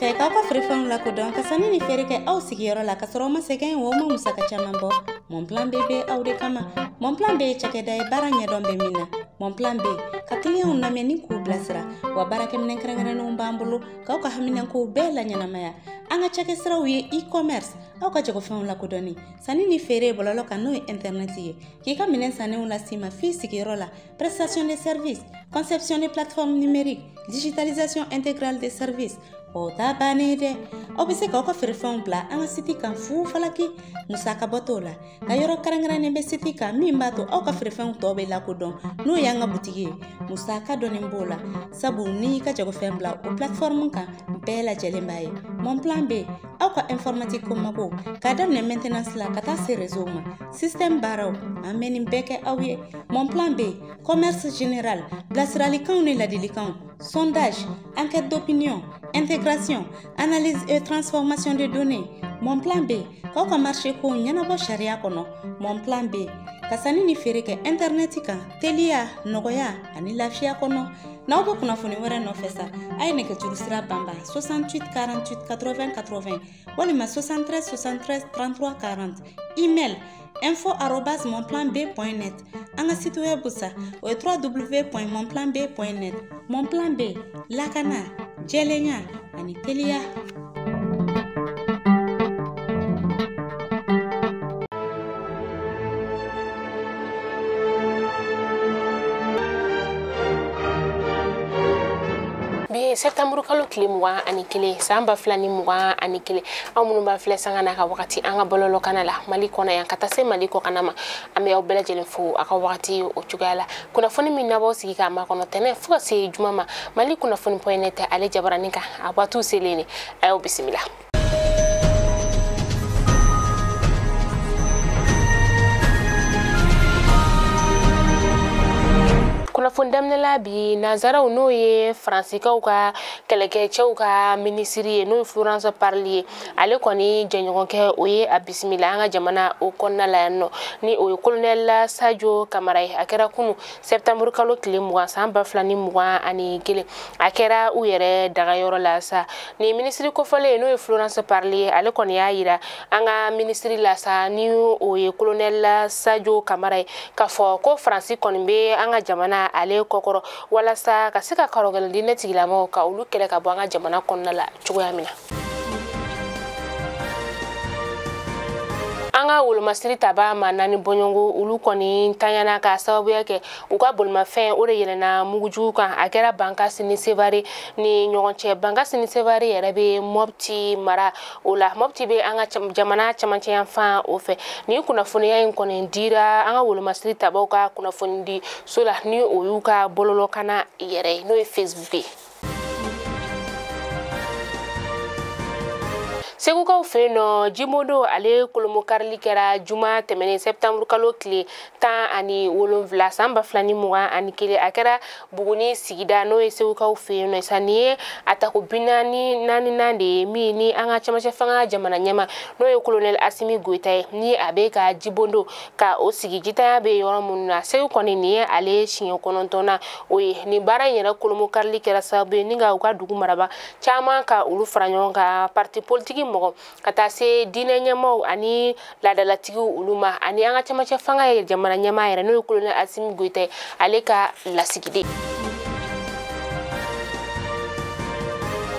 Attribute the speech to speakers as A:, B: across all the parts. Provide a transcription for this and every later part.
A: fɛ k'aw ka feerefɛnw lakodɔn ka sanni ni feere kɛ aw sigiyɔrɔ la ka sɔrɔ aw ma sɛgɛn o ma musaka caman bɔ, Mon Plan B bɛ aw de kama. Mon Plan B ye cakɛda ye baara ɲɛdɔn bɛ min na. Mon Plan B ka kiliyanw lamɛn ni k'u bilasira, wa baarakɛminɛn kɛrɛnkɛrɛnnenw b'an bolo k'aw ka haminankow bɛɛ laɲɛnamaya. An ka cakɛsiraw ye e-commerce, aw ka jagofɛnw lakodɔnni, sanni ni feere bɔlɔlɔ kan n'o ye internet ye, k'i ka minɛn sannenw las'i ma f'i sigiyɔrɔ la, prestation de service, conception de plateforme numérique, digitalisation intégrale des services. O ta bannen dɛ, aw bɛ se k'aw ka feerefɛnw bila an ka site kan fu falaki, musaka bɔ t'o la. Nka yɔrɔ kɛrɛnkɛrɛnnen bɛ site kan min b'a to aw ka feerefɛnw tɔ bɛ lakodɔn, n'o y'an ka butigi ye. Musaka dɔɔni b'o la, sabu n'i y'i ka jagofɛn bila o plateforme kan, bɛɛ lajɛlen b'a ye. Mon Plan B, aw ka informatique ko mako, k'a daminɛ maintenance la ka taa se réseau ma, système baaraw, an bɛ nin bɛɛ kɛ aw ye. Mon Plan B, commerce général, bilasiralikanw ni ladilikanw, sondage, enquête d'opinion, intégration, analyse et transformation de données. Mon Plan B, k'aw ka marché kow ɲɛnabɔ sariya kɔnɔ. Mon Plan B, ka sanni ni feere kɛ internet kan teliya, nɔgɔya ani lafiya kɔnɔ. N'aw bɛ kunnafoni wɛrɛ nɔfɛ sa, a ye nɛgɛjuru sira banban 68 48 80 80 walima 73 73 33 40, email info@monplanb.net. An ka site web sa, o ye www.monplanb.net. Mon Plan B, lakana, jɛlenya ani teliya.
B: Bi septembre kalo tile 21 san 2021, aw minnu b'an filɛ sanga n'a ka wagati an ka bɔlɔlɔ kana la Mali kɔnɔ yan ka taa se Mali kɔkanna ma, an bɛ aw bɛɛ lajɛlen fo a ka wagati o cogoya la. Kunnafoni min n'aw sigi k'a makɔnɔ tɛnɛ fo ka se juma ma, Mali kunnafoni point net ale jabaranin kan, a waatiw selen de, a y'aw bisimila. Kunnafoni daminɛla bi, nanzaraw n'o ye Faransikaw ka kɛlɛkɛcɛw ka minisiri ye, n'o ye Florence Parly ye, ale kɔni jɛɲɔgɔnkɛ o ye a bisimila an ka jamana o kɔnɔna la yan nɔ, ni o ye colonel Sadio Kamara ye. A kɛra kunu septembre kalo tile 20 san 2021, a kɛra u yɛrɛ dagayɔrɔ la sa. Ni minisiri kofɔlen n'o ye Florence Parly ye, ale kɔni y'a yira an ka minisiri la sa, ni o ye colonel Sadio Kamara ye, k'a fɔ ko Faransi kɔni bɛ an ka jamana ale kɔkɔrɔ walasa ka se ka karɔgɛlɛn diinɛ tigilamɔgɔw ka olu kɛlɛ ka bɔ an ka jamana kɔnɔna la cogoya min na. An ka wolomasiri taba ma naani bɔɲɔgɔn olu kɔni tanyana ka sababuya kɛ u ka bolimafɛn o de yɛlɛnna mugujugu kan. A kɛra Bankasi ni Sevare ni ɲɔgɔn cɛ. Bankasi ni Sevare yɛrɛ bɛ Mopti mara o la. Mopti bɛ an ka jamana camancɛ yanfan o fɛ. Nin kunnafoniya in kɔni dira an ka wolomasiri tabaw ka kunnafoni di so la, ni o y'u ka bɔlɔlɔkana yɛrɛ ye, n'o ye Facebook ye. Segukaw fɛ yen nɔ, Jimodo ale kolomokarili kɛra juma tɛmɛnen septembre kalo tile 17 san 2021. A kɛra Buguni sigida n'o ye Segukaw fɛ yen nɔ. Sa nin ye a tako 44nan de ye min ni an ka camancɛ fanga jamana ɲɛma n'o ye colonel Assimi Goïta ye, ni a bɛ ka jibondo ka o sigi jitanya bɛ yɔrɔ minnu na. Segu kɔni nin ye ale siɲɛ 9nan o ye. Nin baara in yɛrɛ kolomokarili kɛra sababu ye ni ka u ka dugu maraba caman ka olu fara ɲɔgɔn kan, parti politique mɔgɔ ka taa se diinɛ ɲɛmaaw ani laadalatigiw olu ma, ani an ka camancɛ fanga ye jamana ɲɛmaa yɛrɛ n'o ye colonel Assimi Goïta ale ka lasigiden.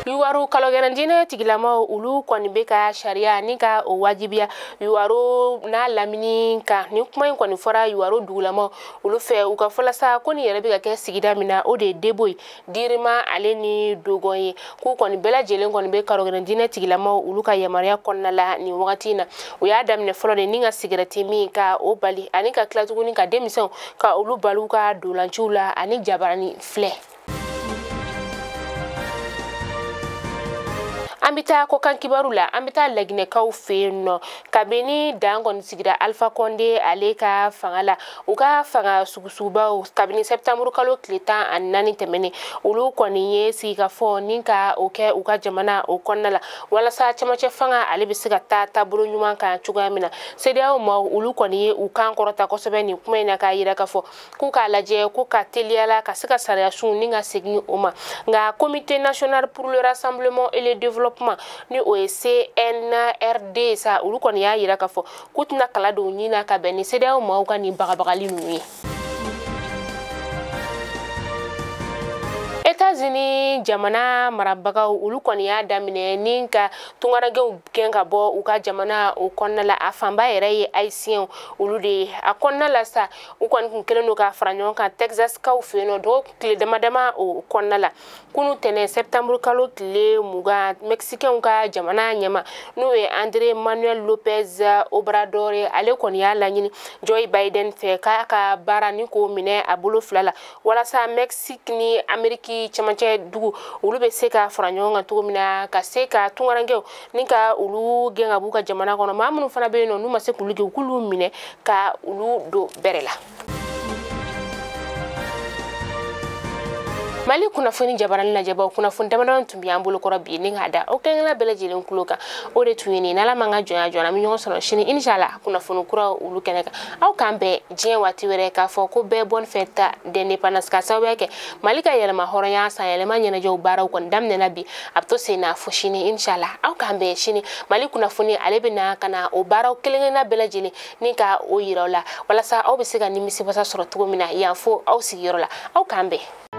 B: Yuwaru kalogɛrɛn diinɛ tigilamaw olu kɔni bɛ ka sariya ni ka o wajibiya Yuwaru n'a lamini kan. Ni kuma in kɔni fɔra Yuwaru dugulamaw olu fɛ, u ka fɔla sa ko nin yɛrɛ bɛ ka kɛ sigida min na, o de ye Debo ye, Dirima ale ni Dogon ye, k'u kɔni bɛɛ lajɛlen kɔni bɛ kalogɛrɛn diinɛ tigilamaw olu ka yamaruya kɔnɔna la nin wagati in na. U y'a daminɛ fɔlɔ de ni ka sigɛrɛti min ka o bali, ani ka tila tuguni ka denmisɛnw ka olu bali u ka dolanciw la ani jabarani filɛ. An An bɛ taa kɔkan kibaru la, an bɛ taa Laginɛkaw fɛ yen nɔ. Kabini dan kɔni sigira Alpha Condé ale ka fanga la, u ka fanga sugusugubaw kabini septembre kalo tile 14 tɛmɛnen, olu kɔni ye sigikafɔ ni ka o kɛ u ka jamana o kɔnɔna la, walasa cɛmancɛ fanga ale bɛ se ka taa taabolo ɲuman kan cogoya min na. CEDEAO maaw olu kɔni ye u kan kɔrɔta kosɛbɛ nin kuma in na, k'a yira k'a fɔ k'u k'a lajɛ ko ka teliya la ka se ka sariya sun ni ka segin o ma. Nka Comité national pour le rassemblement et le développement, ni o ye CNRD sa, olu kɔni y'a yira k'a fɔ k'u tɛna kala don ɲin na ka bɛn ni CEDEAO maaw ka nin bagabagali ninnu ye. États-Unis jamana marabagaw olu kɔni y'a daminɛ ni ka tungarankew gɛn ka bɔ u ka jamana o kɔnɔna la. A fanba yɛrɛ ye haïtien olu de ye. A kɔnɔna la sa, u kɔni kun kɛlen don ka fara ɲɔgɔn kan Texas kaw fɛ yen nɔ dɔgɔkun tile dama dama o kɔnɔna la. Kunu tɛnɛn septembre kalo tile 20, mexicainw ka jamana ɲɛma n'o ye André Manuel Lopez Obrador ye, ale kɔni y'a laɲini Joe Biden fɛ k'a ka baara ni k'o minɛ a bolo fila la, walasa Mexique ni Amérique cɛmancɛ dugu olu bɛ se ka fara ɲɔgɔn kan cogo min na, ka se ka tungarankew ni ka olu gɛn ka b'u ka jamana kɔnɔ. Maa minnu fana bɛ yen nɔ n'u ma se k'olu gɛn, u k'olu minɛ ka olu don bɛrɛ la. Mali kunnafoni jabarani lajɛbaw, kunnafoni damadɔ tun bɛ an bolo kɔrɔ bi ni k'a da aw kelen-kelenna bɛɛ lajɛlen kulo kan. O de tun ye nin. N'Ala m'an ka jɔnya jɔ, an bɛ ɲɔgɔn sɔrɔ sini inshallah kunnafoni kuraw olu kɛnɛ kan. Aw k'an bɛn diɲɛ waati wɛrɛ k'a fɔ ko bɛɛ bonne fête d'indépendance, ka sababuya kɛ Mali ka yɛlɛma hɔrɔnya san yɛlɛma ɲɛnajɛw baaraw kɔni daminɛna bi, a bɛ to sen na fo sini inshallah. Aw k'an bɛn sini Mali kunnafoni ale bɛ na ka na o baaraw kelen-kelenna bɛɛ lajɛlen ni ka o yira aw la, walasa aw bɛ se ka nimisiwasa sɔrɔ cogo min na yan fo aw sigiyɔrɔ la. Aw k'an bɛn.